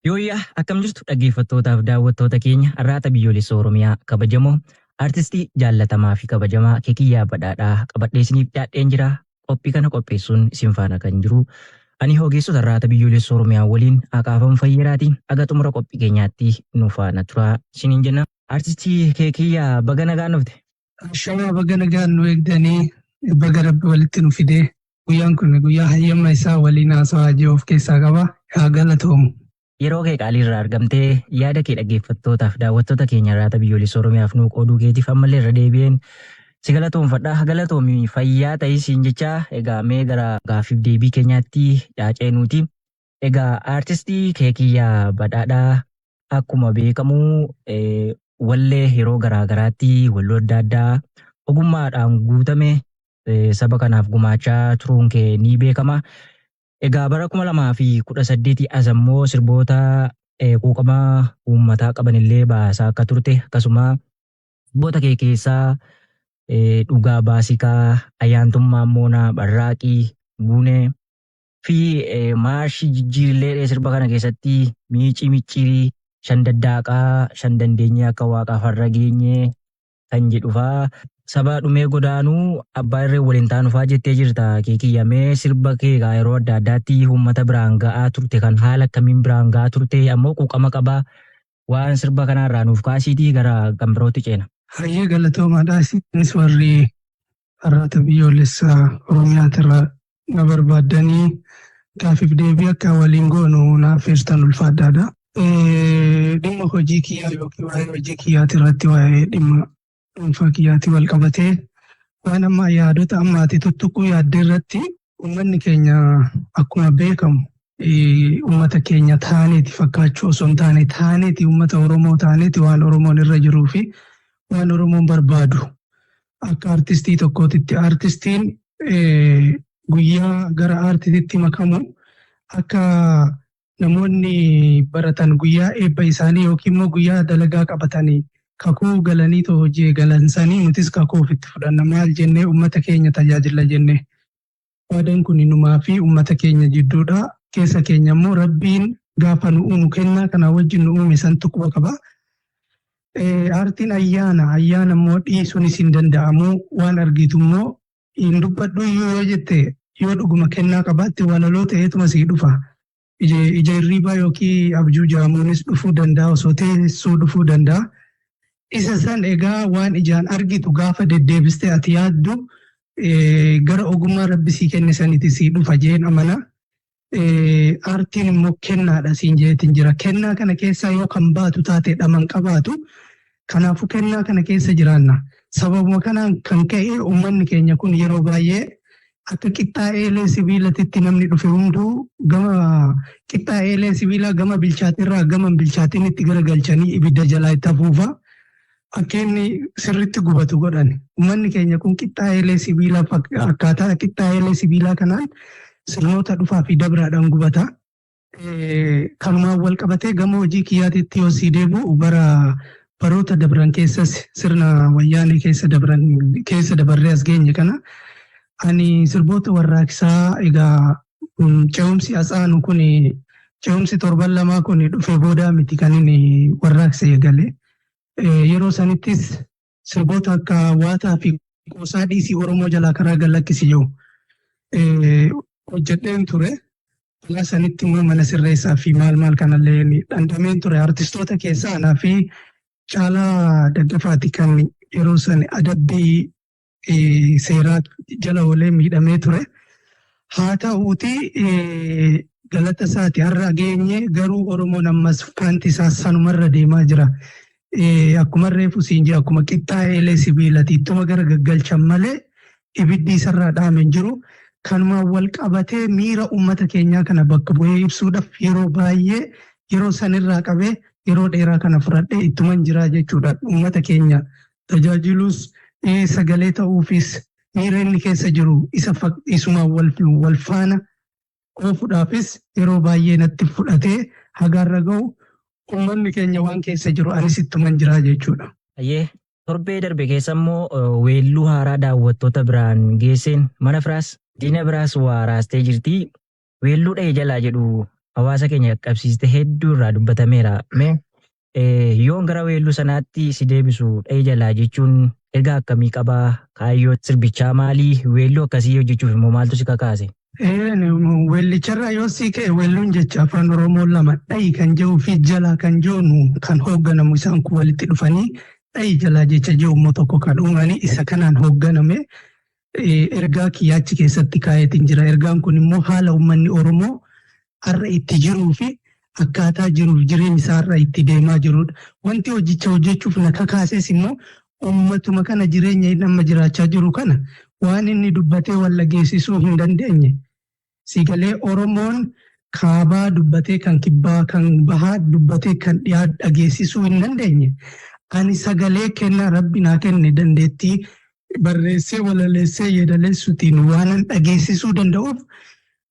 Yooyyaa akkam jirtu dhaggeeffattootaaf daawwattoota keenya Arraata Biyyoolessa Oromiyaa kabajamoo artistii jaallatamaa fi kabajamaa Keekiyyaa Badhaadhaa qabadhee isiniif dhiyaadheen jira. Qophii kana qopheessuun isin faana kan jiru ani ogeessota Arraata Biyyoolessa Oromiyaa waliin Aqaafam Fayyeraati. Aga xumura qophii keenyaatti nu faana turaa isiniin jenna. Artistii Keekiyyaa baga nagaan dhufte. Ashamaa baga nagaan nu eegdanii baga rabbi walitti nu fidee guyyaan kun guyyaa hayyama isaa waliin haasawaa jiru of keessaa qaba haa galatoomu. Yeroo kee qaalii irraa argamtee yaada kee dhaggeeffattootaaf daawwattoota keenya Arraata Biyyoolessa Oromiyaaf nuu qooduu keetiif ammallee irra deebi'een si galatoomfadha. Galatoomi fayyaa ta'ii siin jecha egaa mee gara gaaffiif deebii keenyaatti caaceenuuti. Egaa aartistii Keekiyyaa Badhaadhaa akkuma beekamu wallee yeroo garaa garaatti walloo adda addaa ogummaadhaan guutame saba kanaaf gumaachaa turuun kee ni beekama. Egaa bara 2018 as ammoo sirboota quuqama uummataa qabanillee baasaa akka turte akkasuma sirboota kee keessaa Dhugaa Baasikaa, Ayyaantummaa Moonaa, Barraaqii, Buunee fi maarshii jijjiirillee sirba kana keessatti miicii micciirii, shan daddaaqaa, shan dandeenyee akka waaqaaf har'a geenye kan jedhu faa saba dhumee godaanuu abbaa irree waliin taanu faa jettee jirta Keekiyya. Mee sirba kee kaa yeroo adda addaatti uummata biraan ga'aa turte kan haala akkamiin biraan ga'aa turte ammoo quuqama qabaa waan sirba kanarraa nuuf kaasiitii gara kan birootti ceena. Hayyee galatoomaadha isinis warri Arraata Biyyoolessa Oromiyaatirraa na barbaaddanii gaafiif deebii akka waliin goonu na affeertan ulfaadhaadha. Dhimma hojii kiyyaa yookiin waa'ee hojii kiyyaati irratti waa'ee dhimma dhuunfaa kiyyaati wal qabatee waan amma yaadota amma ati tuttuquu yaadde irratti uummanni keenya akkuma beekamu uummata keenya taaneeti fakkaachuu osoo hin taane taaneeti uummata Oromoo taaneeti waan Oromoon irra jiruu fi waan Oromoon barbaadu akka artistii tokkootitti artistiin guyyaa gara aartiitti makamu akka namoonni baratan guyyaa eebba isaanii yookiin immoo guyyaa dalagaa qabatanii kakuu galanii too hojii eegalan sanii nutis kakuu ofitti fudhanna maal jennee uummata keenya tajaajilla jennee. Waadaan kun numaa fi uummata keenya jidduudha. Keessa keenya immoo rabbiin gaafa nu uumu kennaa kanaa wajjin nu uume santu quba qaba. Aartiin ayyaana ayyaana immoo dhiisuunis hin danda'amu waan argitu immoo hin dubbadhu iyyuu yoo jette yoo dhuguma kennaa qabaatte walaloo ta'eetuma sii dhufa. Ija hirriibaa yookiin abjuu jaamuunis dhufuu danda'a osoo teessuu dhufuu danda'a. Isa san egaa waan ijaan argitu gaafa deddeebistee ati yaaddu gara ogummaa rabbi sii kenne saniti sii dhufa jeen amana. Aartiin immoo kennaadha siin jeetiin jira. Kennaa kana keessaa yoo kan baatu taate dhaman qabaatu. Kanaafuu kennaa kana keessa jiraanna. Sababuma kanaan kan ka'e uummanni keenya kun yeroo baay'ee akka qixxaa eelee sibiilatitti namni dhufe hunduu gama qixxaa eelee sibiilaa gama bilchaatirraa gama hin bilchaatinitti garagalchanii ibidda jalaa itti afuufa. Akka inni sirriitti gubatu godhan. Uummanni keenya kun qixxaa eelee sibiilaa akkaataa qixxaa eelee sibiilaa kanaan sirnoota dhufaa fi dabraadhaan gubata. Kanumaan wal qabatee gama hojii kiyyaatitti yoo sii deebi'u bara baroota dabran keessas sirna wayyaanee keessa dabran keessa dabarree as geenye kana ani sirboota warraaqsaa egaa ce'umsi atsaanu kun ce'umsi torban lamaa kun dhufee boodaa miti kan inni warraaqsa eegale. Yeroo sanittis sirboota akka waataa fi qoosaa dhiisii Oromoo jalaa karaa gad lakkisi jedhu hojjedheen ture. Alaa sanitti immoo mana sirreessaa fi maal maal kanallee dhandhameen ture. Artistoota keessaa anaa fi Caalaa Daggafaati kan yeroo san adabbii seeraa jala oolee miidhamee ture. Haa ta'uuti galata isaati har'a geenye garuu Oromoon ammas faanti isaa sanumarra deemaa jira. Akkuma reefu siin jira akkuma qixxaa eelee sibiilati ittuma gara gaggalchan malee ibiddi isarraa dhaame hin jiru. Kanumaan wal qabatee miira uummata keenyaa kana bakka bu'ee ibsuudhaaf yeroo baay'ee yeroo sanirraa qabee yeroo dheeraa kana fudhadhee ittuman jiraa jechuudha. Uummata keenya tajaajilus sagalee ta'uufis miira inni keessa jiru isa isumaan wal faana oofuudhaafis yeroo baay'ee natti fudhatee hagaarra ga'u uummanni keenya waan keessa jiru anis ittuman jiraa jechuudha. Hayyee torbee darbe keessa immoo weelluu haaraa daawwattoota biraan geesseen mana firaas diina biraas waa raastee jirti. Weelluu dha'e jalaa jedhu hawaasa keenya qaqqabsiiste hedduu irraa dubbatameera. Mee yoon gara weelluu sanaatti si deebisu dha'ii jalaa jechuun ergaa akkamii qabaa? Kaayyoo sirbichaa maalii? Weelluu akkasii hojjechuuf immoo maaltu si kakaase? Weellicharraa yoo sii ka'e, weelluun jecha Afaan Oromoo lama, dha'i kan jedhuu fi jalaa kan jedhu kan hoogganamu, isaan kun walitti dhufanii dha'i jalaa jecha jedhu immoo tokko kan uumanii isa kanaan hoogganame ergaa kiyyaachi keessatti kaa'eetiin jira. Ergaan kun immoo haala uummanni Oromoo har'a itti jiruu fi akkaataa jiruuf jireenya isaa har'a itti deemaa jirudha. Wanti hojicha hojjechuuf na kakaases immoo uummatuma kana, jireenya inni amma jiraachaa jiru kana, waan inni dubbatee wal dhageessisuu hin dandeenye. Siigalee Oromoon kaabaa dubbatee kan kibbaa, kan bahaa dubbatee kan dhiyaa dhageessisuu hin dandeenye. Ani sagalee kennaa Rabbi naa kenne, dandeettii barreessee, walaleessee, yeedaleessuutiin waanan dhageessisuu danda'uuf,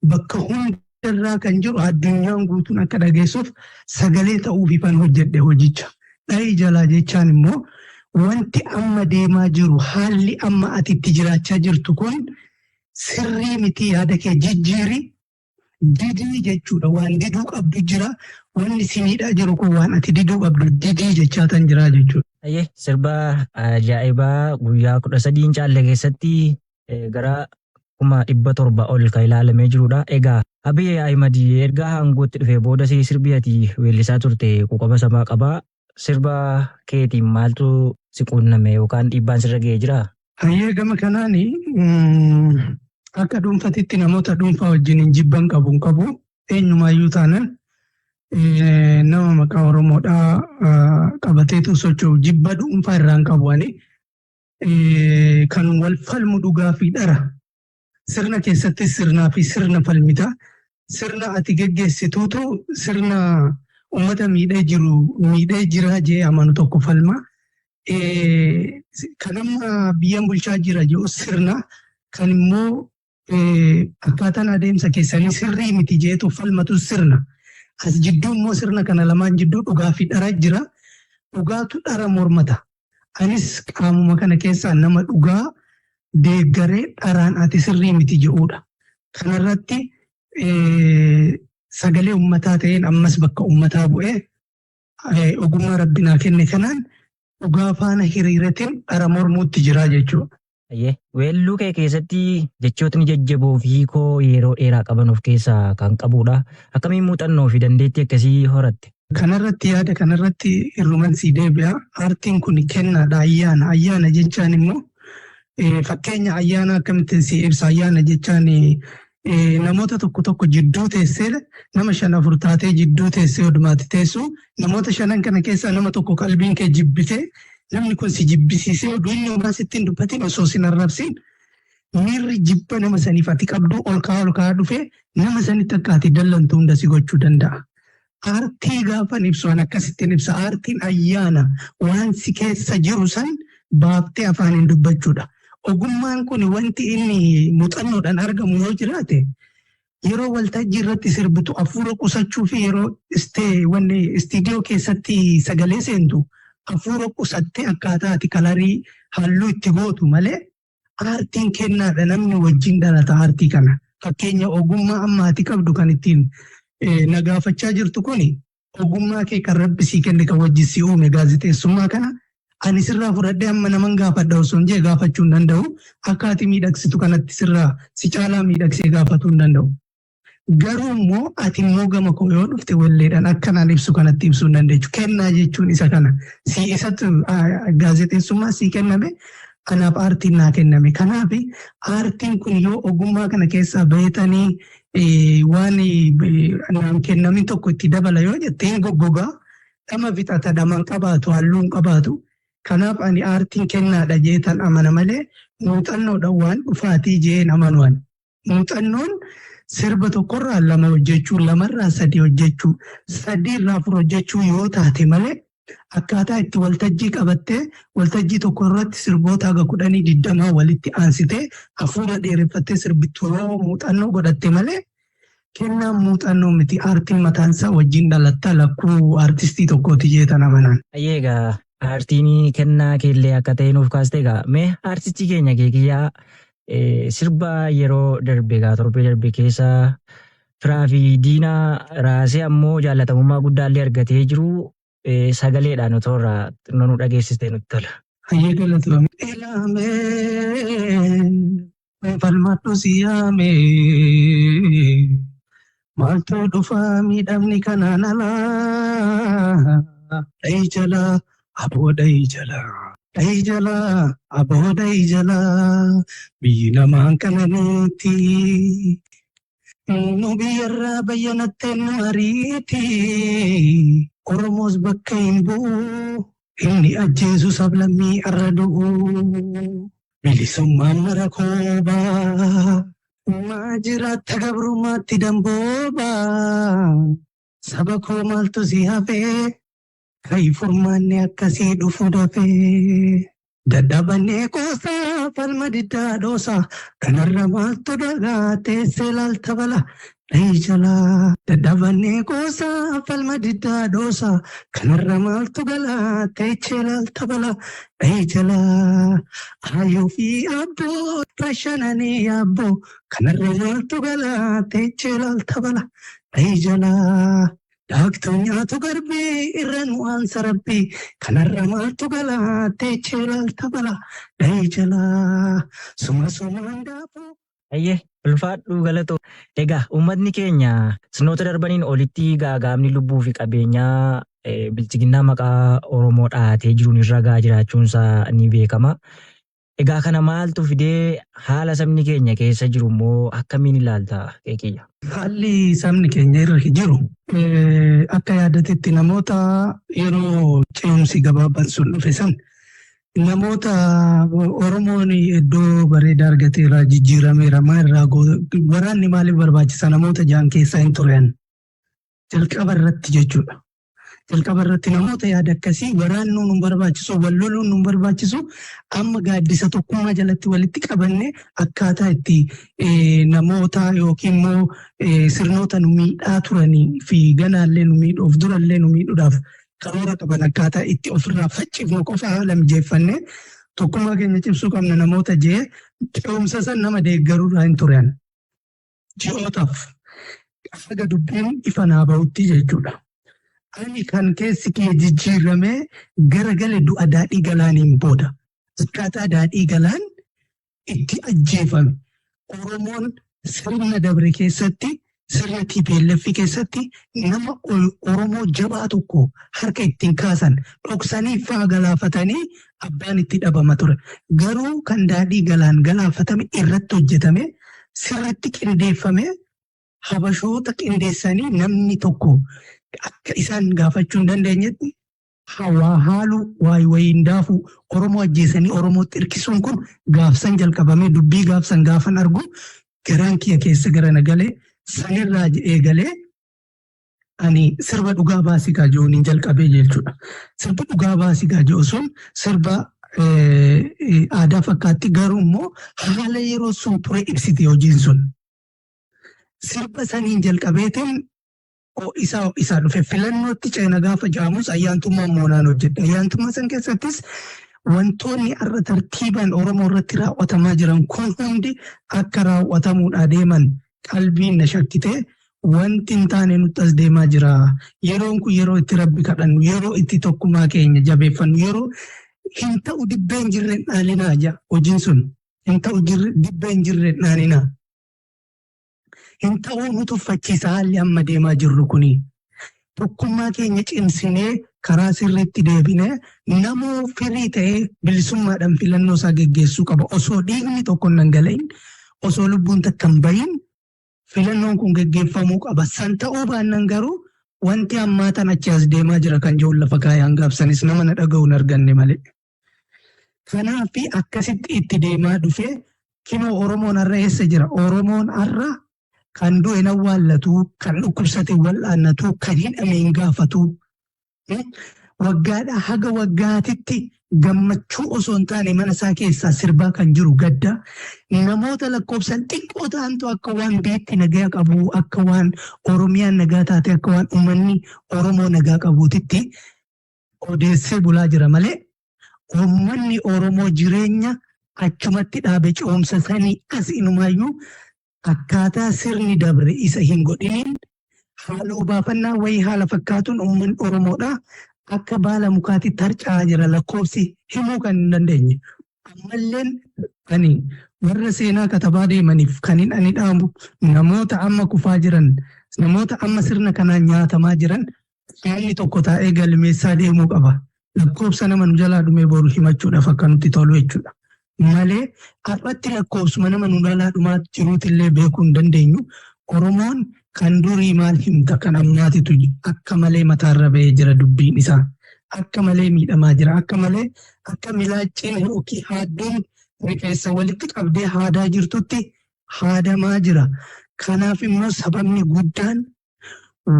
bakka hundarraa kan jiru addunyaan guutuun akka dhageessuuf sagalee ta'uufifan hojjedhe hojicha. Dha'ii jalaa jechaan immoo wanti amma deemaa jiru, haalli amma ati itti jiraachaa jirtu kun sirrii miti, yaada kee jijjiiri, didii jechuudha. Waan diduu qabdu jira. Wanni si miidhaa jiru kun waan ati diduu qabdu didii jechaa tan jira jechuudha. Ayyee, sirba ajaa'ibaa guyyaa 13 caalle keessatti gara 700,000 ol kan ilaalamee jirudha. Egaa Abiy Ahimad erga aangootti dhufee booda sirbi ati weellisaa turte quuqama sabaa qabaa. Sirba keetiin maaltu si quunname yookaan dhiibbaan sirra ga'ee jiraa? Hayyee, gama kanaani akka dhuunfatitti namoota dhuunfaa wajjin hin jibban qabu hin qabu. Eenyumaayyuu taanan nama maqaa Oromoodhaa qabateetu socho'u jibba dhuunfaa irraa hin qabu ani. Kan wal falmu dhugaa fi dhara. Sirna keessatti sirnaa fi sirna falmita. Sirna ati geggeessituutu sirna uummata miidhee jiru miidhee jira jee amanu tokko falma. Kan amma biyyan bulchaa jira jedhu sirna, kan immoo akkaataan adeemsa keessanii sirrii miti jeetu falmatu sirna. As jidduu immoo, sirna kana lamaan jidduu dhugaa fi dhara jira. Dhugaatu dhara mormata. Anis qaamuma kana keessaa nama dhugaa deeggaree dharaan ati sirrii miti jedhudha. Kanarratti sagalee uummataa ta'een ammas bakka uummataa bu'ee ogummaa Rabbi naa kenne kanaan dhugaa faana hiriiratiin dhara mormuutti jira jechuudha. Weelluu kee keessatti jechootni jajjaboo fi hiikoo yeroo dheeraa qaban of keessaa kan qabudha. Akkamiin muuxannoo fi dandeettii akkasii horatte? Kanarratti, yaada kanarratti hirrumansii deebi'a. Aartiin kun kennaadha, ayyaana. Ayyaana jechaan immoo fakkeenya ayyaana akkamittiin si ibsa? Ayyaana jechaan namoota tokko tokko jidduu teessee, nama shan afur taatee jidduu teessee odumaatti teessu, namoota shanan kana keessaa nama tokko qalbiin kee jibbitee, namni kun si jibbisiisee, oduu inni homaa sitti hin dubbatin, osoo sin arrabsin, miirri jibba nama saniif ati qabdu ol ka'aa ol ka'aa dhufee nama sanitti akka ati dallantu hunda si gochuu danda'a. Aartii gaafan ibsu an akkasittiin ibsa. Aartiin ayyaana, waan si keessa jiru san baaftee afaaniin dubbachuudha. Ogummaan kun wanti inni muuxannoodhaan argamu yoo jiraate, yeroo waltajjii irratti sirbitu hafuura qusachuu fi yeroo wanni istiidiyoo keessatti sagalee seentu hafuura qusattee akkaataa ati kalarii halluu itti gootu malee, aartiin kennaadha, namni wajjin dhalata aartii kana. Fakkeenya, ogummaa amma ati qabdu kan ittiin na gaafachaa jirtu kuni, ogummaa kee kan Rabbi sii kenne, kan wajjin si uume, gaazexeessummaa kana ani sirraa fudhadhee amma naman gaafadha osoo hin jee gaafachuu hin danda'u. Akka ati miidhagsitu kanatti sirraa si caalaa miidhagsee gaafatuu hin danda'u. Garuu immoo ati immoo gama koo yoo dhufte walleedhaan akkanaan ibsu kanatti ibsuu hin dandeechu. Kennaa jechuun isa kana. Si isatu gaazexeessummaa sii kenname, kanaaf aartiin naa kenname. Kanaaf aartiin kun yoo ogummaa kana keessaa beetanii waan naan kennamin tokko itti dabala yoo jette, hin goggogaa, dhama fixata, dhama hin qabaatu, halluu hin qabaatu. Kanaaf ani aartiin kennaadha jeetan amana malee muuxannoodhaan waan dhufaatii jeen amanu ani. Muuxannoon sirba tokkorraa lama hojjechuu, lamarraa sadi hojjechuu, sadiirraa afur hojjechuu yoo taate malee, akkaataa itti waltajjii qabattee waltajjii tokko irratti sirboota haga 10 20 walitti aansitee hafuura dheereffattee sirbittu yoo muuxannoo godhatte malee, kennaan muuxannoo miti. Aartiin mataan isaa wajjin dhalatta, lakkuu aartistii tokkooti jeetan amanaan. Ayyee, egaa aartiin kennaa keellee akka ta'e nuuf kaaste. Egaa mee aartisti keenya Keekiyyaa, sirba yeroo darbe, egaa torbee darbe keessa Firaa fi diina raasee ammoo jaallatamummaa guddaa illee argatee jiru sagaleedhaan otoo irraa xinnoo nu dhageessistee nutti tola. Hayyee galatoome. Ilaamee falmadhu si yaamee maaltu dhufa miidhamni kanaan alaa dhayi jalaa aboo dhayi jalaa dhayi jalaa aboo dhayi jalaa biyyi namaan qananiitti nu biyyarraa bayyanattee nu ariiti Oromoos bakka hin bu'u inni ajjeesu sablammii arra du'u bilisummaan mara koobaa maa jiraatta gabrummaatti damboobaa saba koo maaltu si hafee ka'i furmaanni akkasii dhufu dafee dadhabannee qoosaa falma diddaa dhoosaa kanarra maaltu dhagaa teessee laalta bala dhayi jalaa dadhabannee qoosaa falma diddaa dhoosaa kanarra maaltu galaa teessee laalta bala dhayi jalaa ayyoo fi abboo rashananii yaabboo kanarra maaltu galaa teessee laalta bala dhayi jalaa. Daaktuu nyaatu garbii irra nu aansa rabbii kanarra maaltu galaa teechee laalta bala dhayi jalaa suma sumaan daafuu. Ayyee ulfaadhuu galatoo. Egaa uummatni keenya sirnoota darbaniin olitti gaagaamni lubbuu fi qabeenyaa bilchiginnaa maqaa Oromoo dhahatee jiruun irra gahaa jiraachuunsaa ni beekama. Egaa kana maaltu fidee haala sabni keenya keessa jiru immoo akkamiin ilaalta Keekiyya? Haalli sabni keenya irra jiru akka yaadatetti namoota yeroo ce'umsi gabaabaan sun dhufe san namoota Oromoon iddoo bareedaa argateera jijjiirameera maal irraa waraanni maaliif barbaachisa namoota ja'an keessaa hin turan jalqaba irratti jechuudha. Jalqaba irratti namoota yaada akkasii waraannuun nu barbaachisu wal loluun nu barbaachisu amma gaaddisa tokkummaa jalatti walitti qabanne akkaataa itti namoota yookiin immoo sirnoota nu miidhaa turanii fi ganaallee nu miidhuuf durallee nu miidhuudhaaf karoora qaban akkaataa itti ofirraa faccifnu qofa haala mijeeffanne tokkummaa keenya cimsuu qabna namoota jee ce'umsa san nama deeggaruudhaa hin turan. Ji'ootaaf haga dubbiin ifa naa bahutti jechuudha. Ani kan keessi kiyya jijjiiramee garagale du'a daadhii galaaniin booda. Akkaataa daadhii galaan itti ajjeefame. Oromoon sirna dabre keessatti sirna TPLF keessatti nama Oromoo jabaa tokko harka ittiin kaasan dhoksanii faa galaafatanii abbaan itti dhabama ture. Garuu kan daadhii galaan galaafatame irratti hojjetame sirriitti qindeeffame habashoota qindeessanii namni tokko akka isaan gaafachuu hin dandeenyetti waa haaluu waa wayiin daafuu Oromoo ajjeesanii Oromootti hirkisuun kun gaafsan jalqabamee dubbii gaafsan gaafan argu garaan kiyya keessa gara na galee sanirraa eegalee ani sirba dhugaa baasigaa jiruun jalqabee jechuudha. Sirbi dhugaa baasigaa jiru sun sirba aadaa fakkaatti garuu immoo haala yeroo sun ture ibsite hojiin sun. Sirba saniin jalqabeetiin isaa dhufe filannootti ceena gaafa jaamus ayyaantummaa moonaan hojjedhe. Ayyaantummaa san keessattis wantoonni har'a tartiibaan Oromoo irratti raawwatamaa jiran kun hundi akka raawwatamuudhaa deeman qalbiin na shakkitee wanti hin taane nutti as deemaa jira. Yeroon kun yeroo itti rabbi kadhannu, yeroo itti tokkummaa keenya jabeeffannu, yeroo hin ta'u dibbeen jirre hin dhaalinaa jaa hojiin sun. Hin ta'u dibbeen hin jirre hin dhaalinaa. Hin ta'uu nu tuffachiisa haalli amma deemaa jirru kuni. Tokkummaa keenya cimsinee karaa sirriitti deebinee namoo firii ta'ee bilisummaadhaan filannoo isaa geggeessuu qaba. Osoo dhiigni tokko hin dhangala'in, osoo lubbuun takka hin bahin filannoon kun geggeeffamuu qaba. San ta'uu baannaan garuu wanti hammaatan achi as deemaa jira kan jiru lafa kaayaan gaabsanis nama na dhaga'u hin arganne malee. Kanaaf akkasitti itti deemaa dhufee kinoo Oromoon har'a eessa jira? Oromoon har'a kan du'e hin awwaallatu, kan dhukkubsate wal'aannatu, kan hidhame hin gaafatu. Waggaadhaa haga waggaatitti gammachuu osoo hin taane mana isaa keessaa sirbaa kan jiru gadda. Namoota lakkoofsan xiqqoo ta'antu akka waan biitti nagaa qabu, akka waan Oromiyaan nagaa taate, akka waan uummanni Oromoo nagaa qabuutitti odeessee bulaa jira malee uummanni Oromoo jireenya achumatti dhaabe ce'umsa sanii as inumaayyuu Akkaataa sirni dabre isa hin godhiniin haaloo baafannaa wayii haala fakkaatuun uummanni Oromoodha akka baala mukaatti harca'aa jira, lakkoofsi himuu kan hin dandeenye. Ammalleen ani warra seenaa katabaa deemaniif kan hin ani dhaamu, namoota amma kufaa jiran, namoota amma sirna kanaan nyaatamaa jiran, qaamni tokko taa'ee galmeessaa deemuu qaba. Lakkoofsa nama nu jalaa dhumee boru himachuudhaaf akka nutti tolu jechuudha. Malee har'atti lakkoofsuma nama nu jalaa dhumaa jiruutillee beekuu hin dandeenyu. Oromoon kan durii maal himta, kan ammaatitu akka malee mataarra ba'ee jira dubbiin isaa. Akka malee miidhamaa jira. Akka malee akka milaacciin yookiin haadduun rifeensa walitti qabdee haadaa jirtutti haadamaa jira. Kanaaf immoo sababni guddaan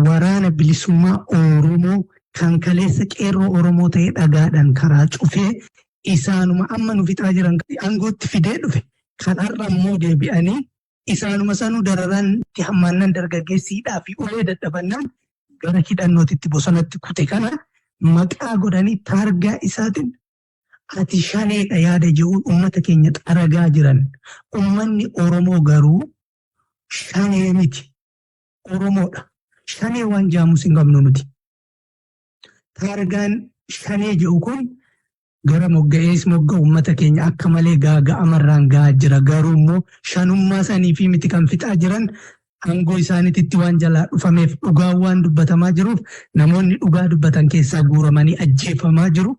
waraana bilisummaa Oromoo kan kaleessa qeerroo Oromoo ta'ee dhagaadhaan karaa cufee isaanuma amma nu fixaa jiran aangootti fidee dhufe, kan har'a immoo deebi'anii isaanuma sanuu dararaan itti hammaannan, dargaggeessiidhaa fi ulee dadhabannaan gara hidhannootitti bosonatti kute, kana maqaa godhanii taargaa isaatiin ati shaneedha yaada jiruun uummata keenya xaragaa jiran. Uummanni Oromoo garuu shanee miti. Oromoodha. Shanee waan jaamus hin qabnu nuti. Taargaan shanee jedhu kun gara mogga'ees mogga uummata keenya akka malee gaaga'amarraan gahaa jira. Garuu immoo shanummaa sanii fi miti kan fixaa jiran, aangoo isaaniitti waan jalaa dhufameef, dhugaan waan dubbatamaa jiruuf namoonni dhugaa dubbatan keessaa guuramanii ajjeefamaa jiru.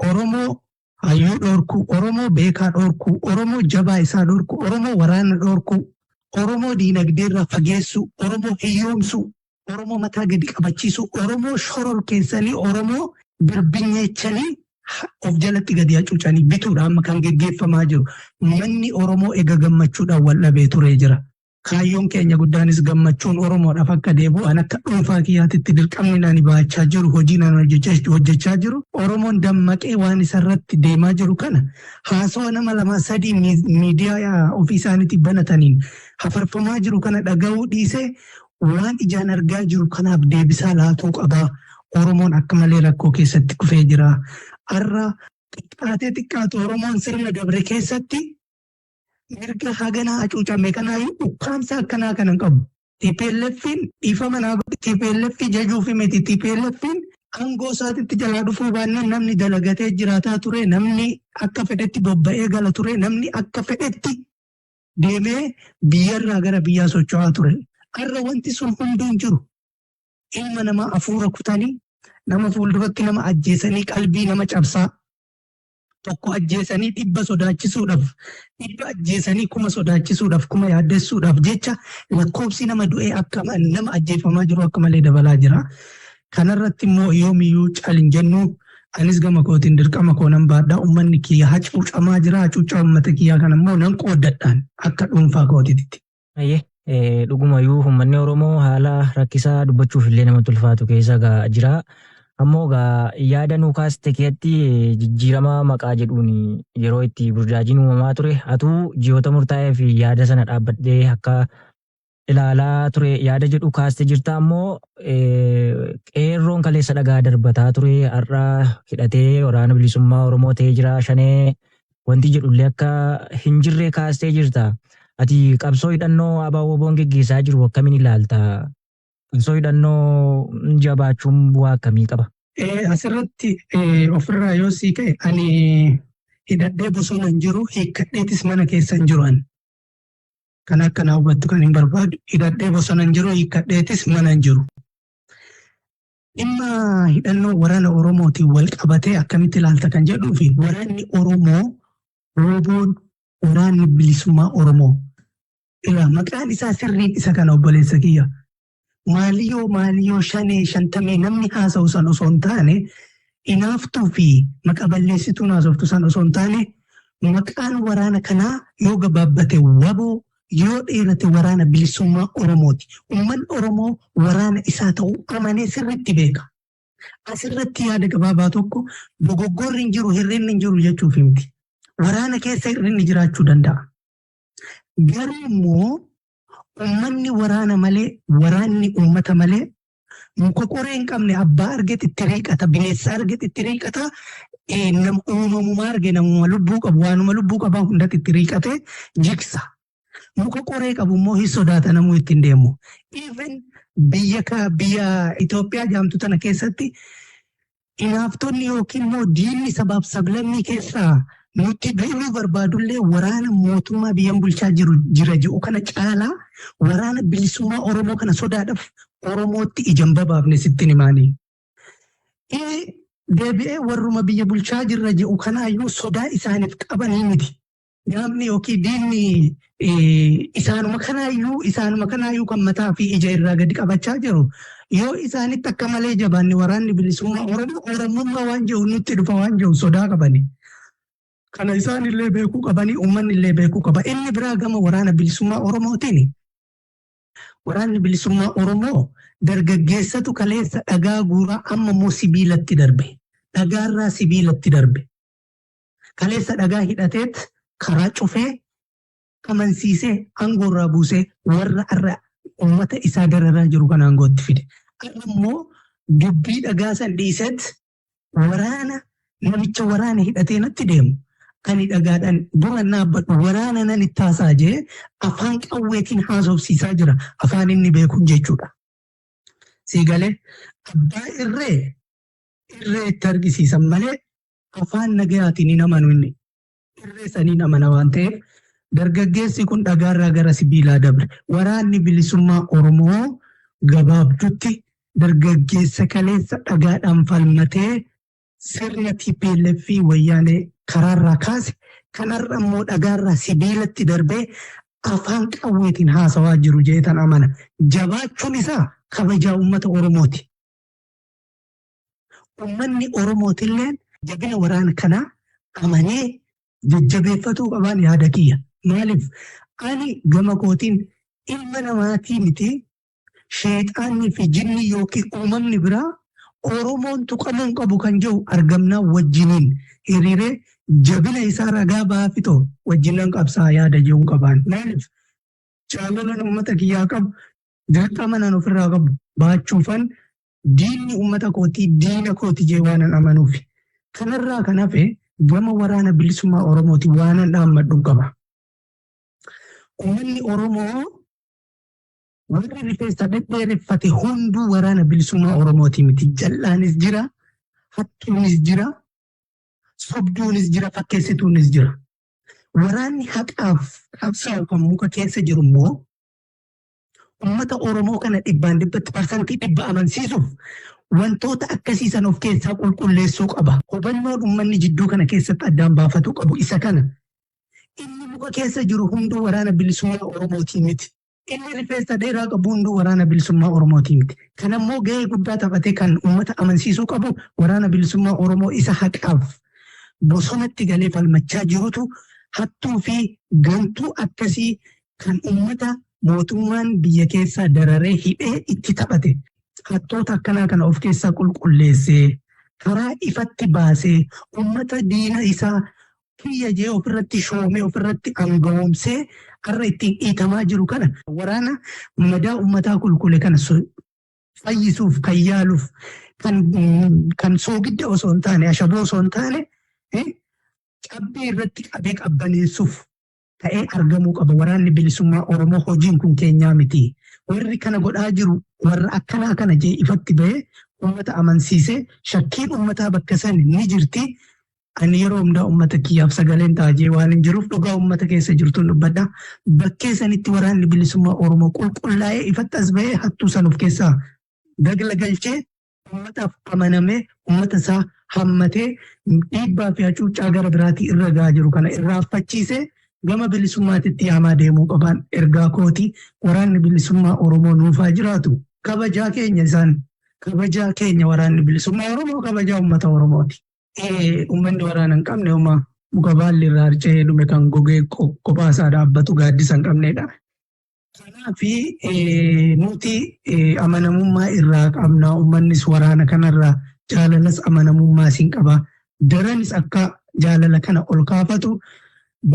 Oromoo hayyuu dhorkuu, Oromoo beekaa dhorkuu, Oromoo jabaa isaa dhorkuu, Oromoo waraana dhorkuu, Oromoo diinagdeerraa fageessuu, Oromoo hiyyoomsuu, Oromoo mataa gadi qabachiisuu, Oromoo shoror keessanii, Oromoo birbinyeechanii of jalatti gadi hacuucanii bituudha amma kan geggeeffamaa jiru. Manni Oromoo ega gammachuudhaan wal dhabee turee jira. Kaayyoon keenya guddaanis gammachuun Oromoodhaaf akka deebi'u, an akka dhuunfaa kiyyaatitti dirqamni ani baachaa jiru, hojiin ani hojjechaa jiru, Oromoon dammaqee waan isarratti deemaa jiru kana haasawa nama lama sadii miidiyaa ofii isaaniitti banataniin hafarfamaa jiru kana dhaga'uu dhiisee waan ijaan argaa jiru kanaaf deebisaa laatuu qabaa. Oromoon akka malee rakkoo keessatti kufee jira. Har'a xiqqaatee xiqqaatu Oromoon sirna dabre keessatti mirga haganaa hacuucame kanaayyuu ukkaamsa akkanaa kana hin qabu. TPLFin, dhiifama naa godhi, TPLF jajuufi miti, TPLFin aangoo isaatitti jalaa dhufuu baannaan namni dalagatee jiraataa ture, namni akka fedhetti bobba'ee gala ture, namni akka fedhetti deemee biyyarraa gara biyyaa socho'aa ture. Har'a wanti sun hunduu hin jiru. Ilma namaa hafuura kutanii, nama fuulduratti nama ajjeesanii, qalbii nama cabsaa, tokko ajjeesanii 100 sodaachisuudhaaf, 100 ajjeesanii 1000 sodaachisuudhaaf, 1000 yaaddessuudhaaf jecha lakkoofsi nama du'ee akka nama ajjeefamaa jiru akka malee dabalaa jira. Kanarratti immoo yoomiyyuu cal hin jennu. Anis gama kootiin dirqama koo nan baadhaa. Uummanni kiyya hacuucamaa jira. Hacuucaa uummata kiyyaa kana immoo nan qooddadhaan akka dhuunfaa kootiitti. Ayyee, dhugumayyuu uummanni Oromoo haala rakkisaa dubbachuuf illee namatti ulfaatu keessa jira. Ammoo gaa yaada nuu kaaste keessatti jijjiirama maqaa jedhuun yeroo itti burjaajiin uumamaa ture, atuu ji'oota murtaa'ee fi yaada sana dhaabbadhee akka ilaalaa ture yaada jedhu kaaste jirta. Ammoo qeerroon kaleessa dhagaa darbataa ture har'a hidhatee waraana bilisummaa Oromoo ta'ee jira, shanee wanti jedhullee akka hin jirre kaastee jirta. Ati qabsoo hidhannoo ABO-WBOn geggeessaa jiru akkamiin ilaalta? Qabsoo hidhannoo jabaachuun bu'aa akkamii qaba? Asirratti ofirraa yoo sii ka'e, ani hidhadhee bosona hin jiru, hiikkadheetis mana keessa hin jiru ani. Kan akka na hubattu kan hin barbaadu, hidhadhee bosona hin jiru, hiikkadheetis mana hin jiru. Dhimma hidhannoo waraana Oromootiin wal qabatee akkamitti ilaalta kan jedhuu fi waraanni Oromoo, WBOn, waraanni bilisummaa Oromoo irraa maqaan isaa sirriin isa kana, obboleessa kiyya. Maaliyoo maaliyoo shanee shantamee namni haasa'u san osoo hin taane, inaaftuu fi maqa balleessituun haasoftu san osoo hin taane, maqaan waraana kanaa yoo gabaabbate WBO, yoo dheerate waraana bilisummaa Oromooti. Uummanni Oromoo waraana isaa ta'uu amanee sirriitti beeka. Asirratti yaada gabaabaa tokko, dogoggorri hin jiru, hir'inni hin jiru jechuuf miti. Waraana keessa hir'inni jiraachuu danda'a. Garuu immoo uummanni waraana malee, waraanni uummata malee muka qoree hin qabne. Abbaa argetti itti riiqata, bineensa argetti itti riiqata, nama uumamuma arge, namuma lubbuu qabu, waanuma lubbuu qabaa hundatti itti riiqatee jigsa. Muka qoree qabu immoo hin sodaata namuu ittiin deemu. Even biyya Itoophiyaa jaamtu tana keessatti inaaftonni yookiin immoo diinni sabaaf sablammii keessaa nutti duuluu barbaadullee waraana mootummaa biyyan bulchaa jiru jira jiru kana caalaa waraana bilisummaa Oromoo kana sodaadhaaf Oromootti ija hin babaafne sittin himaanii. Deebi'ee warruma biyya bulchaa jirra jedhu kanaayyuu sodaa isaaniif qabanii miti. Gaafni yookiin diinni isaanuma kanaayyuu kan mataa fi ija irraa gadi qabachaa jiru yoo isaanitti akka malee jabaanne waraanni bilisummaa Oromoo Oromummaa waan jiru nutti dhufa waan jiru sodaa qabani. Kana isaan illee beekuu qabanii, uummanni illee beekuu qaba. Inni biraa gama waraana bilisummaa Oromootiin, waraanni bilisummaa Oromoo dargaggeessatu kaleessa dhagaa guuraa amma immoo sibiilatti darbe. Dhagaarraa sibiilatti darbe. Kaleessa dhagaa hidhateet karaa cufee amansiisee aangoorraa buusee warra har'a uummata isaa dararaa jiru kan aangootti fide. Har'a immoo dubbii dhagaa san dhiiseet waraana namicha waraana hidhatee natti deemu. Ani dhagaadhaan dura dhaabbadhu, waraana nan itti haasaa jee afaan qawweetiin haasofsiisaa jira. Afaan inni beekuun jechuudha. Siigalee abbaa irree irree itti argisiisan malee afaan nagayaatiin hin amanu inni. Irree saniin amana waan ta'eef dargaggeessi kun dhagaarraa gara sibiilaa dabre. Waraanni bilisummaa Oromoo gabaabdutti dargaggeessa kaleessa dhagaadhaan falmatee sirna TPLF fi wayyaanee karaarraa kaase kanarra immoo dhagaarraa sibiilatti darbee afaan qawweetiin haasawaa jiru jeetan amana. Jabaachuun isaa kabajaa uummata Oromooti. Uummanni Oromootillee jabina waraana kanaa amanee jajjabeeffatuu qabaan yaada kiyya. Maaliif, ani gama kootiin ilma namaatii miti, sheexaanni fi jinni yookiin uumamni biraa Oromoon tuqamuu hin qabu kan jiru argamnaa wajjiniin hiriiree jabina isaa ragaa ba'aa fixoo wajjinan qabsaa yaada jiruun qabaan. Maaliif, jaalalan uummata kiyyaa qabu, dirqama nan ofirraa qabu baachuufan diinni uummata kootii diina kooti jee waanan amanuufi. Kanarraa kan hafe gama waraana bilisummaa Oromooti waanan dhaammadhu qaba. Uummanni Oromoo warri rifeensa dhedheereffate hunduu waraana bilisummaa Oromooti miti. Jal'aanis jira, hattuunis jira, sobduunis jira, fakkeessituunis jira. Waraanni haqaaf qabsaa'u kan muka keessa jiru immoo uummata Oromoo kana dhibbaan dhibbatti, 100% amansiisuuf wantoota akkasiisan of keessaa qulqulleessuu qaba. Hubannoon uummanni jidduu kana keessatti addaan baafatuu qabu isa kana. Inni muka keessa jiru hunduu waraana bilisummaa Oromootii miti. Inni rifeensa dheeraa qabu hunduu waraana bilisummaa Oromootii miti. Kanammoo gahee guddaa taphatee kan uummata amansiisuu qabu waraana bilisummaa Oromoo isa haqaaf bosonatti galee falmachaa jirutu hattuu fi gantuu akkasii kan uummata mootummaan biyya keessaa dararee hidhee itti taphate. Hattoota akkanaa kana of keessaa qulqulleessee karaa ifatti baasee uummata diina isaa kiyya jee ofirratti shoomee ofirratti aangawoomsee har'a ittiin dhiitamaa jiru kana, waraana madaa uummataa qulqulle kana fayyisuuf kan yaaluuf kan soogidda osoo hin taane, ashaboo osoo hin taane, cabbii irratti qabee qabbaneessuuf ta'ee argamuu qaba. Waraanni bilisummaa Oromoo hojiin kun keenyaa miti. Warri kana godhaa jiru warra akkanaa kana jee ifatti bahee uummata amansiisee shakkiin uummataa bakka san ni jirti. Ani yeroo hundaa uummata kiyyaaf sagaleen ta'a jee waan hin jiruuf dhugaa uummata keessa jirtuun dubbadha. Bakkee sanitti waraanni bilisummaa Oromoo qulqullaa'ee ifatti as bahee hattuu san of keessaa dagla galchee uummataaf amanamee uummata isaa hammatee dhiibbaa fi hacuuccaa gara biraatii irra gahaa jiru kana irraanfachiisee gama bilisummaatitti yaamaa deemuu qabaan ergaa kooti. Waraanni bilisummaa Oromoo nuufaa jiraatu. Kabajaa keenya isaan, kabajaa keenya. Waraanni bilisummaa Oromoo kabajaa uummata Oromooti. Uummanni waraana hin qabne uma muka baalli irraa harca'ee dhume kan gogee kophaa isaa dhaabbatu gaaddisa hin qabnedha. Kanaaf nuti amanamummaa irraa qabna. Uummannis waraana kanarraa jaalalas amanamummaas hin qaba. Daranis akka jaalala kana ol kaafatu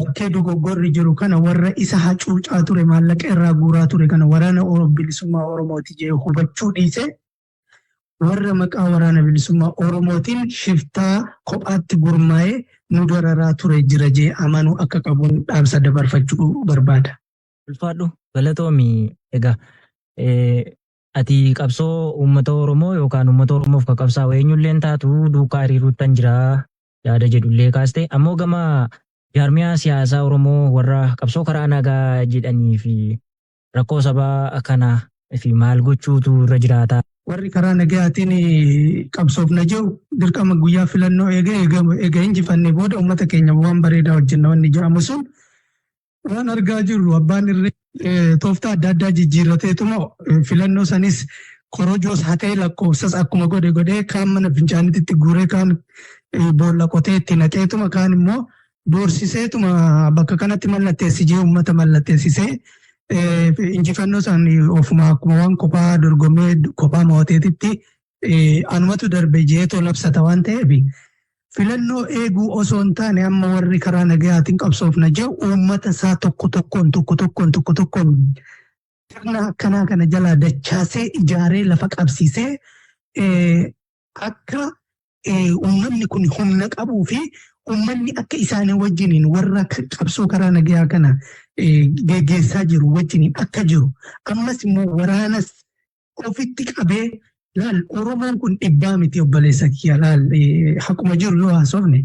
bakkee dogoggorri jiru kana warra isa hacuucaa ture, maallaqa irraa guuraa ture kana waraana bilisummaa Oromooti jee hubachuu dhiise warra maqaa waraana bilisummaa Oromootiin shiftaa kophaatti gurmaa'ee nu dararaa ture jira jee amanuu akka qabuun dhaamsa dabarfachuu barbaada. Ulfaadhu, galatoomi. Egaa ati qabsoo uummata Oromoo yookaan uummata Oromoof kan qabsaa'u eenyulleen taatu duukaa hiriiruuttan jira yaada jedhullee kaaste. Ammoo gama jaarmiyaa siyaasaa Oromoo warra qabsoo karaa nagaa jedhanii fi rakkoo sabaa kana fi maal gochuutu irra jiraata? Warri karaa nagayaatiin qabsoofna jiru dirqama guyyaa filannoo eega injifannee booda uummata keenya waan bareedaa hojjenna wanni jedhamu sun, waan argaa jirru abbaan irree tooftaa adda addaa jijjiirrateetuma filannoo sanis korojoos hatee, lakkoofsas akkuma godhe godhee, kaan mana fincaanitti guuree, kaan boolla qotee itti naqeetuma, kaan immoo doorsiseetuma bakka kanatti mallatteessisee, uummata mallatteessisee, injifannoo san ofuma akkuma waan kophaa dorgommee kophaa mo'ateetitti anumatu darbe jeetoo labsata. Waan ta'eef, filannoo eeguu osoo hin taane, amma warri karaa nagayaatiin qabsoofna jiru uummata isaa tokko tokkoon, tokko tokkoon, tokko tokkoon sirna akkanaa kana jalaa dachaasee, ijaaree, lafa qabsiisee, akka uummanni kun humna qabuu fi uummanni akka isaanii wajjiniin warra qabsoo karaa nagayaa kana geggeessaa jiru wajjiniin akka jiru, ammas immoo waraanas ofitti qabee. Laal, Oromoon kun dhibbaa miti, obboleessa kiyya. Laal, haquma jiru yoo haasofne,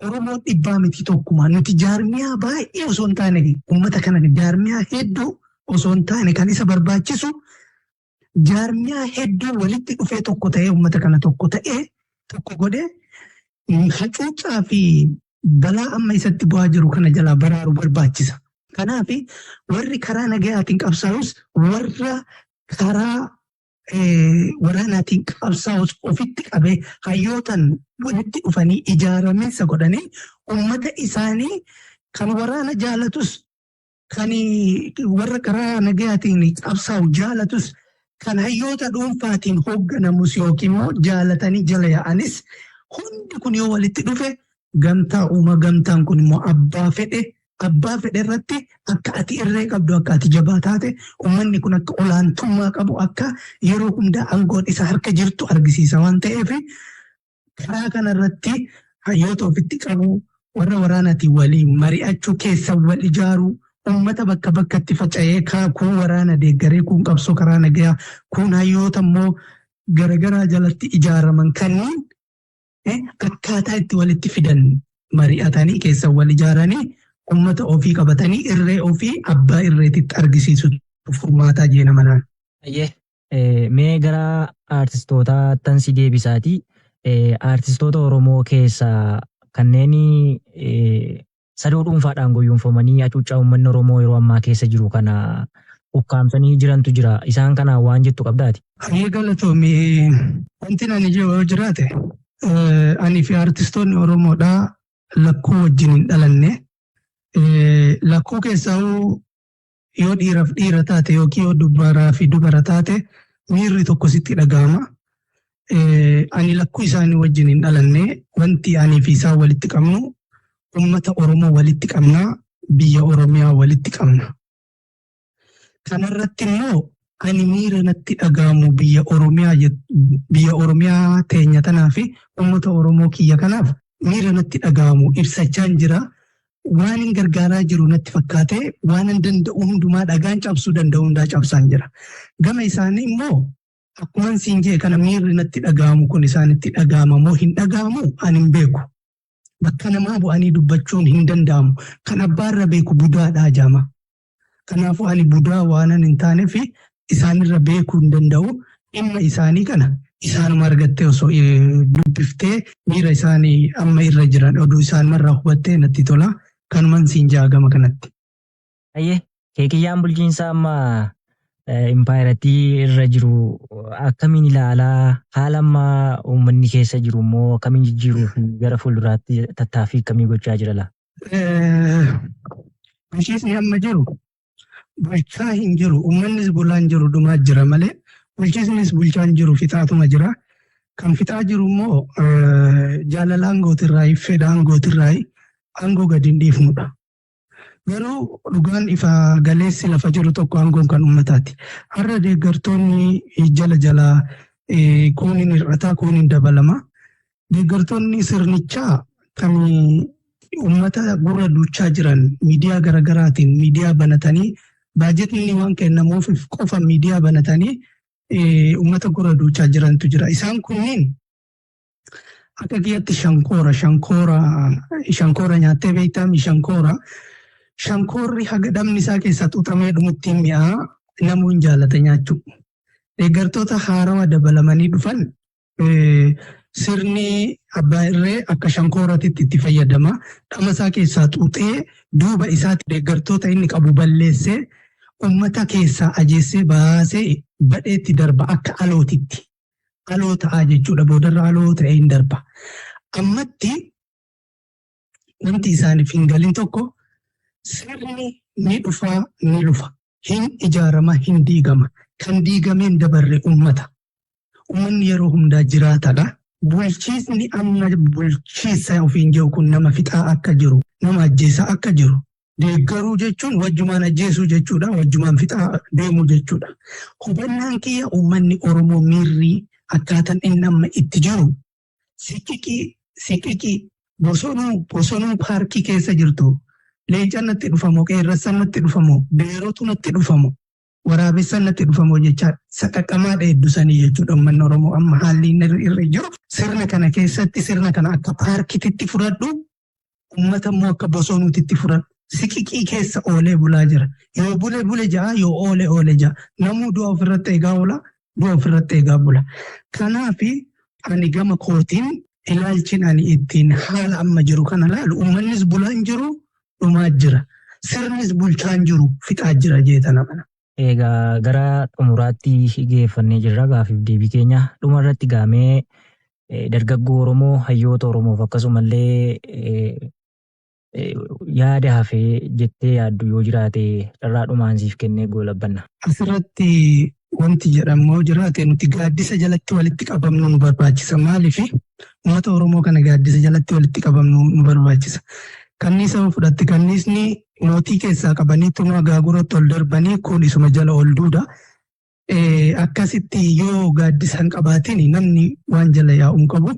Oromoon dhibbaa miti, tokkuma. Nuti jaarmiyaa baay'ee osoo hin taane, uummata kana jaarmiyaa hedduu osoo hin taane, kan isa barbaachisu jaarmiyaa hedduu walitti dhufee tokko ta'ee, uummata kana tokko ta'ee tokko godhee hacuuccaa fi balaa amma isatti bu'aa jiru kana jalaa baraaru barbaachisa. Kanaaf warri karaa nagayaatiin qabsaa'us, warra karaa waraanaatiin qabsaa'us ofitti qabee, hayyootan walitti dhufanii ijaaramiinsa godhanii, uummata isaanii kan waraana jaalatus, kan warra karaa nagayaatiin qabsaa'u jaalatus, kan hayyoota dhuunfaatiin hoogganamus yookiin immoo jaalatanii jala yaa'anis, hundi kun yoo walitti dhufe gamtaa uuma. Gamtaan kun immoo abbaa fedhe irratti akka ati irree qabdu, akka ati jabaa taate, uummanni kun akka olaantummaa qabu, akka yeroo hundaa aangoon isa harka jirtu argisiisa. Waan ta'eef, karaa kanarratti hayyoota ofitti qabu, warra waraanaatiin waliin mari'achuu, keessa wal ijaaruu, uummata bakka bakkatti faca'ee kuun waraana deeggaree, kuun qabsoo karaa nagayaa, kuun hayyoota immoo garagaraa jalatti ijaaraman kanneen akkaataa itti walitti fidan mari'atanii, keessa wal ijaaranii, uummata ofii qabatanii, irree ofii abbaa irreetitti argisiisu furmaataa jeena manaan. Mee gara aartistootaa si deebisaati. Aartistoota Oromoo keessaa kanneen sadoo dhuunfaadhaan goyyomfamanii hacuuccaa uummanni Oromoo yeroo ammaa keessa jiru kana ukkaamsanii jirantu jira. Isaan kana waan jettu qabdaati? Hayyee, galatoomii. Wanti ani jiru yoo jiraate, ani fi aartistoonni Oromoodhaa lakkuu wajjin hin dhalanne. Lakkuu keessaa yoo dhiiraaf dhiira taate yookiin yoo dubaraa fi dubara taate miirri tokko sitti dhaga'ama. Ani lakkuu isaanii wajjin hin dhalanne. Wanti ani fi isaan walitti qabnu, uummata Oromoo walitti qabna, biyya Oromiyaa walitti qabna. Kanarratti immoo ani miira natti dhaga'amu biyya Oromiyaa, biyya Oromiyaa teenya tanaa fi uummata Oromoo kiyya kanaaf miira natti dhaga'amu ibsachaan jira. Waan hin gargaaraa jiru natti fakkaate, waan hin danda'u hundumaa, dhagaan cabsuu danda'u hundaa cabsaan jira. Gama isaanii immoo akkuma siin jee kana, miirri natti dhaga'amu kun isaanitti dhaga'ama moo hin dhaga'amu ani hin beeku. Bakka namaa bu'anii dubbachuun hin danda'amu. Kan abbaarra beeku budaadhaa jaama. Kanaafuu ani budaa waanan hin taaneef isaanirra beekuu hin danda'u. Dhimma isaanii kana isaanuma argattee osoo dubbiftee, miira isaanii amma irra jiran oduu isaanumarraa hubattee natti tola. Kanuman siin jaa gama kanatti. Ayyee, keekiyyaan bulchiinsa amma impaayirattii irra jiru akkamiin ilaalaa? Haala amma uummanni keessa jiru immoo akkamiin jijjiiruu fi gara fuulduraatti tattaaffii akkamii gochaa jira laa? Bulchiinsi amma jiru bulchaa hin jiru. Uummannis bulaa hin jiru, dhumaa jira malee bulchiisnis bulchaa hin jiru, fixaatuma jira. Kan fixaa jiru immoo jaalala aangootirraa, fedha aangootirraa aangoo gadi hin dhiifnudha. Garuu dhugaan ifa galeessi lafa jiru tokko, aangoon kan uummataati. Har'a deeggartoonni jala jala kuun hin hir'ataa, kuun hin dabalama. Deeggartoonni sirnichaa kan uummata gurra duuchaa jiran miidiyaa garaagaraatiin miidiyaa banatanii Baajetni waan kennamuuf qofa miidiyaa banatanii uummata gurra duuchaa jirantu jira. Isaan kunniin akka kiyyatti shankoora shankoora shankoora nyaattee beektaami shankoora. Shankoorri haga dhamni isaa keessaa xuuxamee dhumutti mi'aa namuu hin jaalata nyaachuu. Deeggartoota haarawaa dabalamanii dhufan sirni abbaa irree akka shankooraatitti itti fayyadama. Dhama isaa keessaa xuuxee duuba isaatti deeggartoota inni qabu balleessee uummata keessaa ajeessee baasee badheetti darba akka alootitti. Aloo ta'aa jechuudha. Boodarra aloo ta'ee hin darba. Ammatti wanti isaaniif hin galin tokko sirni ni dhufaa ni lufa. Hin ijaarama hin diigama. Kan diigameen dabarre uummata. Uummanni yeroo hundaa jiraatadha. Bulchiisni amma bulchiisa ofiin jiru kun nama fixaa akka jiru, nama ajjeesaa akka jiru. Deeggaruu jechuun wajjumaan ajjeesuu jechuudha. Wajjumaan fixaa deemuu jechuudha. Hubannaan kiyya uummanni Oromoo miirrii akkaataan inni amma itti jiru siqiqii siqiqii bosonuu bosonuu paarkii keessa jirtu leenca natti dhufamoo qeerransa natti dhufamoo beerotu natti dhufamoo waraabessa natti dhufamoo jecha saqaqamaa dheeddusanii jechuudha uummanni Oromoo amma haalli inni irra jiru sirna kana keessatti sirna kana akka paarkititti fudhadhu uummata immoo akka bosonuutitti fudhadhu. Siqiqii keessa oolee bulaa jira. Yoo bule bule ja'a yoo oole oole ja'a. Namuu du'a ofirratti eegaa oola du'a ofirratti eegaa bula. Kanaafi ani gama kootiin ilaalchin ani ittiin haala amma jiru kana laalu uummannis bulaa hin jiru dhumaa jira. Sirnis bulchaa hin jiru fixaa jira jeetana mana. Egaa gara xumuraatti geeffannee jirra gaafiif deebii keenya dhuma irratti gaamee dargaggoo Oromoo hayyoota Oromoof akkasumallee yaada hafee jettee yaaddu yoo jiraate carraa dhumaan siif kennee goolabbanna. Asirratti wanti jedhamu yoo jiraate nuti gaaddisa jalatti walitti qabamnu nu barbaachisa. Maaliif uummata Oromoo kana gaaddisa jalatti walitti qabamnu nu barbaachisa. Kanniisa yoo fudhatte kanniisni mootii keessaa qabanii tuma gaaguratti ol darbanii kun isuma jala ol duuda. Akkasitti yoo gaaddisa hin qabaatin namni waan jala yaa'u hin qabu.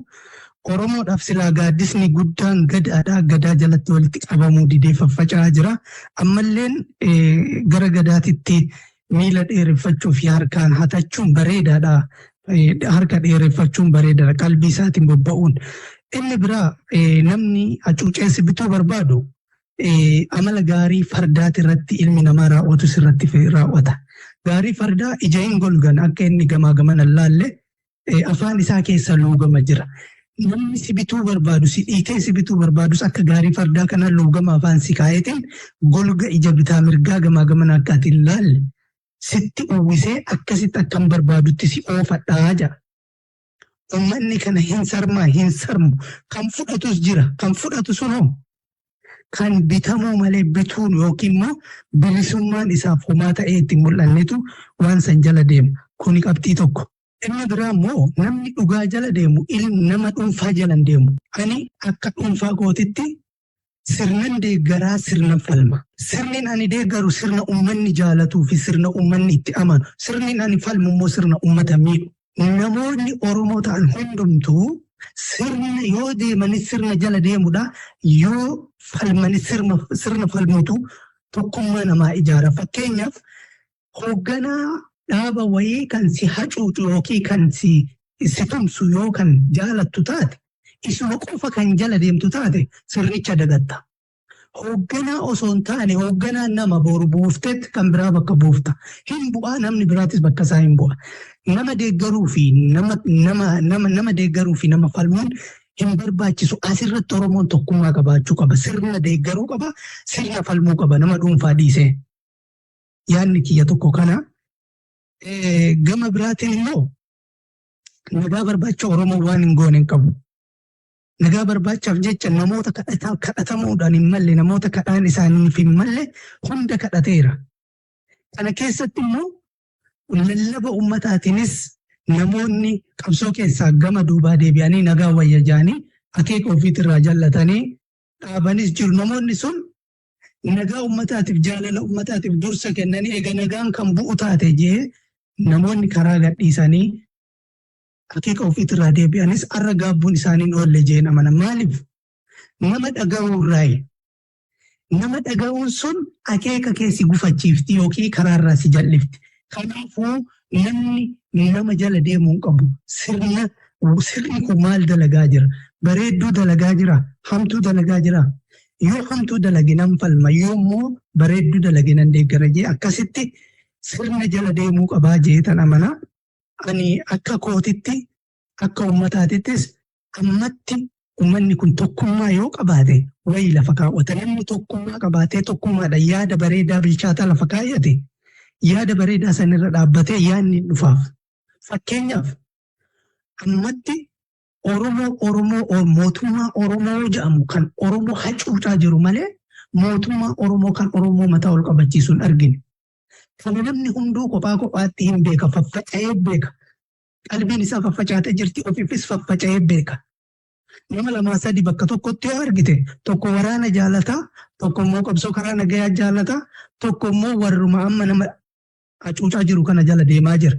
Oromoodhaaf silaa gaaddisni guddaan gadaadha. Gadaa jalatti walitti qabamuu didee faffaca'aa jira. Ammalleen gara gadaatitti miila dheereffachuu fi harkaan hatachuun bareedaadha. Harka dheereffachuun bareedaadha. Qalbii isaatiin bobba'uun. Inni biraa namni hacuuceessi bituu barbaadu amala gaarii fardaati irratti ilmi namaa raawwatu sirratti raawwata. Gaarii fardaa ija hin golgan akka inni gamaa gamana hin laalle afaan isaa keessa luugama jira. Namni si bituu barbaadu si dhiitee si bituu barbaadus akka gaarii fardaa kana luugama afaan si kaayetiin golga ija bitaa mirgaa gamaa gamana akka ati hin laalle sitti uwwisee akkasitti akkam barbaadutti si oofadhaa jedha. Uummanni kana hin sarmaa hin sarmu kan fudhatus jira kan fudhatu sunoo kan bitamuu malee bituun yookiin immoo bilisummaan isaaf homaa ta'ee itti mul'annetu waan san jala deema. Kuni qabxii tokko. Inni biraa immoo namni dhugaa jala deemu ilmi nama dhuunfaa jala hin deemu. Ani akka dhuunfaa kootitti sirnan deeggaraa sirnan falma. Sirni ani deeggaru sirna uummanni jaalatuu fi sirna uummanni itti amanu. Sirni ani falmu immoo sirna uummata miidhu. Namoonni Oromoo ta'an hundumtuu sirna yoo deemanis sirna jala deemudha. Yoo falmanis sirna falmutu tokkummaa namaa ijaara. Fakkeenyaaf hoogganaa dhaaba wayii kan si hacuucu yookiin kan si tumsu yoo kan jaalattu taate isuma qofa kan jala deemtu taate sirnicha dagatta. Hoogganaa osoo hin taane hoogganaan nama boru buuftetti kan biraa bakka buufta. Hin bu'aa namni biraatis bakka isaa hin bu'a. Nama deeggaruu fi nama nama nama nama deeggaruu fi nama falmuun hin barbaachisu. Asirratti Oromoon tokkummaa qabaachuu qaba. Sirna deeggaruu qaba. Sirna falmuu qaba. Nama dhuunfaa dhiisee. Yaadni kiyya tokko kana. Gama biraatiin immoo nagaa barbaacha Oromoo waan hin goone hin qabu. Nagaa barbaachaaf jecha namoota kadhatamuudhaan hin malle namoota kadhaan isaaniif hin malle hunda kadhateera. Kana keessatti immoo lallaba uummataatiinis namoonni qabsoo keessaa gama duubaa deebi'anii nagaa wayya jedhanii akeeka ofiitirraa jallatanii dhaabanis jiru. Namoonni sun nagaa uummataatiif jaalala uummataatiif dursa kennanii eega nagaan kan bu'u taate jee namoonni karaa gadhiisanii akeeka ofiitirraa deebi'anis arra gaabbuun isaanii hin oolle jeen amana. Maaliif? Nama dhaga'uurraayi. Nama dhaga'uun sun akeeka kee si gufachiifti yookiin karaarraa si jal'ifti. Kanaafuu namni nama jala deemuu hin qabu. Sirna sirni kun maal dalagaa jira? Bareedduu dalagaa jira? Hamtuu dalagaa jira? Yoo hamtuu dalage nan falma, yoo immoo bareedduu dalage nan deeggara jee akkasitti sirna jala deemuu qabaa jeetan amanaa. Ani akka kootitti, akka uummataatittis, ammatti uummanni kun tokkummaa yoo qabaate wayii lafa kaawwata. Namni tokkummaa qabaatee tokkummaadhaan yaada bareedaa bilchaataa lafa kaayate, yaada bareedaa sanirra dhaabbatee yaadni hin dhufaaf. Fakkeenyaaf, ammatti Oromoo mootummaa Oromoo jedhamu kan Oromoo hacuucaa jiru malee mootummaa Oromoo kan Oromoo mataa ol qabachiisu hin argine. Kana namni hunduu kophaa kophaatti hin beeka, faffaca'ee beeka. Qalbiin isaa faffacaatee jirti, ofiifis faffaca'ee beeka. Nama lamaa sadi bakka tokkotti yoo argite, tokko waraana jaalataa, tokko immoo qabsoo karaa nagayaa jaalataa, tokko immoo warruma amma nama hacuucaa jiru kana jala deemaa jira.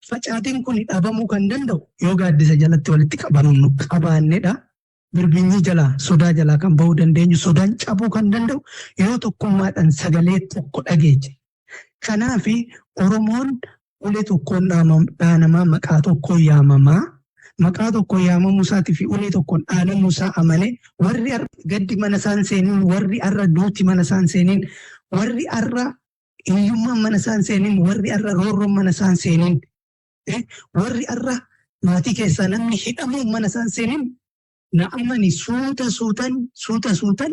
Facaatiin kun dhabamuu kan danda'u yoo gaaddisa jalatti walitti qabamnu qabaannedha. Birbinyii jalaa, sodaa jalaa kan bahuu dandeenyu, sodaan cabuu kan danda'u yoo tokkummaadhaan sagalee tokko dhageeche. Kanaaf Oromoon ulee tokkoon dhaanamaa, maqaa tokkoon yaamamaa. Maqaa tokkoon yaamamuu isaatii fi ulee tokkoon dhaanamuu isaa amane, warri gaddi mana isaan seeniin, warri har'a duuti mana isaan seeniin, warri har'a hiyyummaan mana isaan seeniin, warri har'a roorroon mana isaan seeniin, warri har'a maatii keessaa namni hidhamuun mana isaan seeniin, na amani, suuta suutan suuta suutan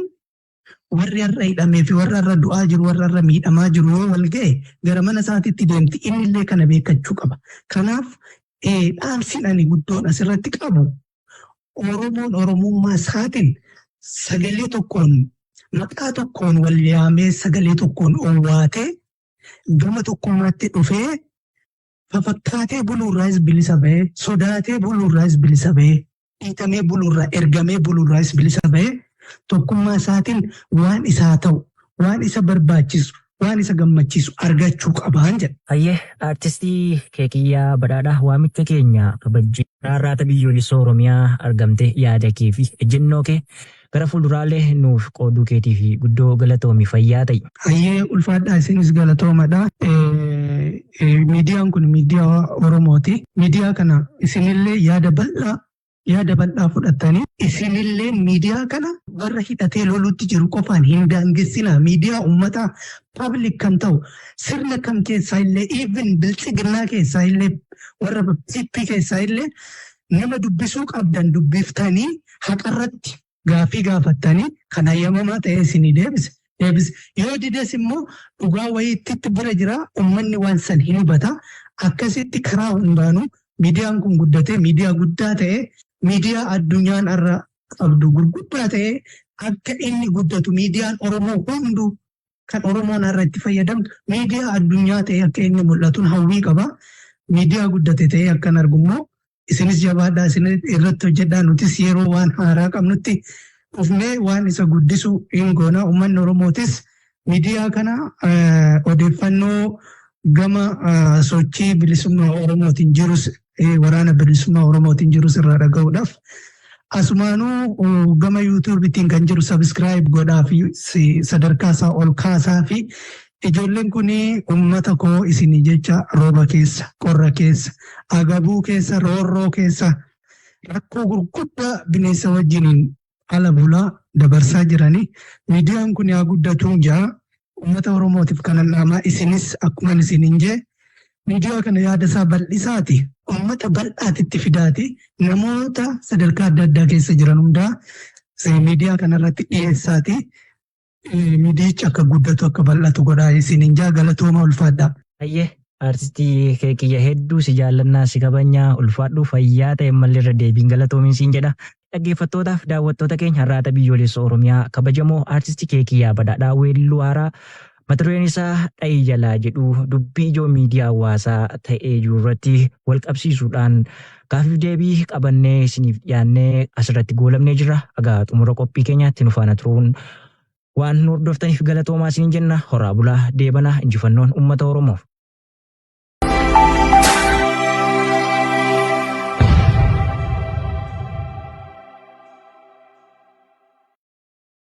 warri har'a hidhamee fi warri har'a du'aa jiru, warri har'a miidhamaa jiru yoo wal ga'e gara mana isaatitti deemti. Innillee kana beekachuu qaba. Kanaaf dhaamsin ani guddoon asirratti qabu, Oromoon Oromummaa isaatiin sagalee tokkoon, maqaa tokkoon wal yaamee, sagalee tokkoon owwaatee, gama tokkummaatti dhufee, fafakkaatee buluurraayis bilisa bahee, sodaatee buluurraayis bilisa bahee, dhiitamee buluurraa, ergamee buluurraayis bilisa bahee, tokkummaa isaatiin waan isaa ta'u, waan isa barbaachisu, waan isa gammachiisu argachuu qabaan jedha. Hayyee, aartistii Keekiyyaa Badhaadhaa, waamicha keenya kabajjee Arraata Biyyoolessa Oromiyaa argamte yaada kee fi ejjennoo kee gara fuulduraalee nuuf qooduu keetii fi guddoo galatoomi, fayyaa ta'i. Hayyee, ulfaadhaa, isinis galatoomadha. Miidiyaan kun miidiyaa Oromooti. Miidiyaa kana isinillee yaada bal'aa fudhatanii, isinillee miidiyaa kana warra hidhatee lolutti jiru qofaan hin daangessinaa. Miidiyaa uummataa, public kan ta'u, sirna kam keessaa illee, even Biltsiginnaa keessaa illee, warra PP keessaa illee nama dubbisuu qabdan dubbiftanii, haqarratti gaafii gaafattanii, kan hayyamamaa ta'e isinii deebise. Deebise. Yoo dides immoo dhugaa wayiitti bira jira, uummanni waan san hin hubata. Akkasitti karaa hundaanuu miidiyaan kun guddatee miidiyaa guddaa ta'e, miidiyaa addunyaan irra qabdu gurguddaa ta'e akka inni guddatu, miidiyaan Oromoo hunduu kan Oromoon har'a itti fayyadamtu miidiyaa addunyaa ta'e akka inni mul'atuun hawwii qaba. Miidiyaa guddate ta'ee akkan argummoo isinis jabaadhaa, isin irratti hojjedhaa. Nutis yeroo waan haaraa qabnutti dhufnee waan isa guddisu hin goona. Uummanni Oromootis miidiyaa kana odeeffannoo gama sochii bilisummaa Oromootiin jirus, waraana bilisummaa Oromootiin jirus irraa dhaga'uudhaaf asumaanuu gama YouTubeitiin kan jiru subscribe godhaa fi sadarkaa isaa ol kaasaa fi ijoolleen kun uummata koo isinii jecha rooba keessa, qorra keessa, agabuu keessa, roorroo keessa, rakkoo gurguddaa bineensa wajjiniin ala bulaa dabarsaa jiranii. Miidiyaan kun yaa guddatuun jaa uummata Oromootiif kanan dhaamaa. Isinis akkuma isiniin jee, miidiyaa kana yaada isaa bal'isaati, uummata bal'aatitti fidaati, namoota sadarkaa adda addaa keessa jiran hundaa miidiyaa kanarratti dhiyeessaati, miidiyichi akka guddatu, akka bal'atu godhaa isiniin jaa. Galatooma, ulfaadhaa. Hayyee, aartistii Keekiyya, hedduu si jaallannaa, si kabajnaa, ulfaadhu, fayyaa ta'e mallee irra deebiin galatoomiin siin jedha. Dhaggeeffattootaaf daawwattoota keenya, Arraata Biyyoolessa Oromiyaa kabajamoo aartistii Keekiyyaa Badhaadhaa weelluu haaraa mata dureen isaa "Dha'ii Jalaa" jedhu dubbii ijoo miidiyaa hawaasaa ta'ee jiru irratti wal qabsiisuudhaan gaafiif deebii qabannee isiniif dhiyaannee asirratti goolabnee jirra. Egaa xumura qophii keenyaatti nu faana turuun waan nu hordoftaniif galatoomaa isiniin jenna. Horaa bulaa, deebana, injifannoon uummata Oromoof.